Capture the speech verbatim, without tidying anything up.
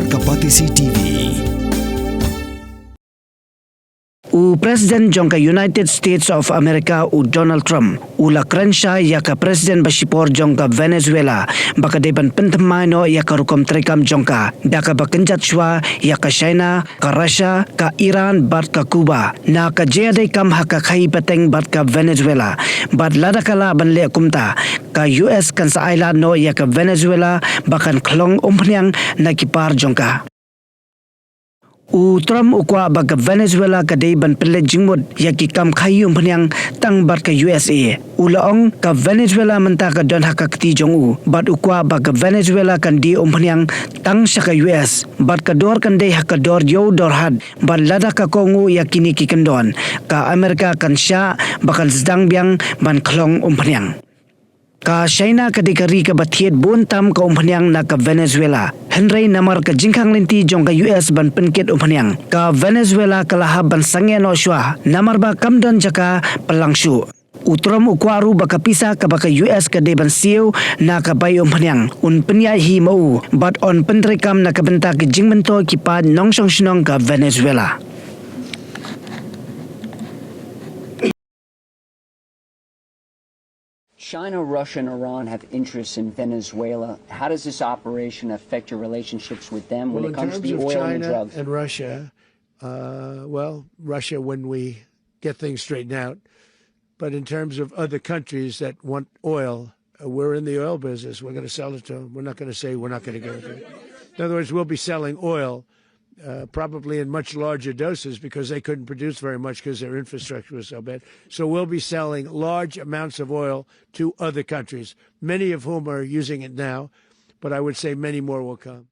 Ka Batesi T V. U President jong ka United States of America, u Donald Trump, u la kren shai ïa ka President ba shipor jong ka Venezuela ba ka dei ban pynthymmai noh ïa ka rukom treikam jong ka da kaba kynjat shuwa ïa ka China, ka Russia, ka Iran bad ka Cuba na ka jingïadei kam ha ka khaïi pateng bad ka Venezuela. Bad lada ka lah ban leh kumta, ka U S kan sa ailad noh ïa ka Venezuela ba kan khlong umphniang na ki par jong ka. U Trump u kwah ba ka Venezuela ka dei ban pynleit jingmut ïa ki kam khaïi umphniang tang bad ka U S A. U la ong ka Venezuela mynta ka don ha ka kti jong u bad u kwah ba ka Venezuela kan die umphniang tang sha ka U S bad ka dor kan dei ha ka dor ïew dor hat bad lada ka kohnguh ïa kine ki kyndon, ka America kan shah ba kan sdang biang ban khlong umphniang. Ka China ka dei ka ri kaba thied bun tam ka umphniang na ka Venezuela. Hynrei namar ka jingkhang lynti jong ka U S ban pynkit umphniang, ka Venezuela ka la hap ban sangeh noh shuwa namar ba kam don jaka pynlang shuh. U Trump u kwah ruh ba ka pisa kaba ka U S ka dei ban siew na ka bai umphniang un pynïaid hi ma u bad un pyntreikam na ka bynta ki jingmyntoi ki paid nongshong shnong ka Venezuela. China, Russia, and Iran have interests in Venezuela. How does this operation affect your relationships with them when Well, it in comes to terms the of oil and the China drugs? and Russia, uh, well, Russia, when we get things straightened out. But in terms of other countries that want oil, uh, we're in the oil business. We're going to sell it to them. We're not going to say we're not going to give it to them. In other words, we'll be selling oil, uh, probably in much larger doses because they couldn't produce very much because their infrastructure was so bad. So we'll be selling large amounts of oil to other countries, many of whom are using it now, but I would say many more will come.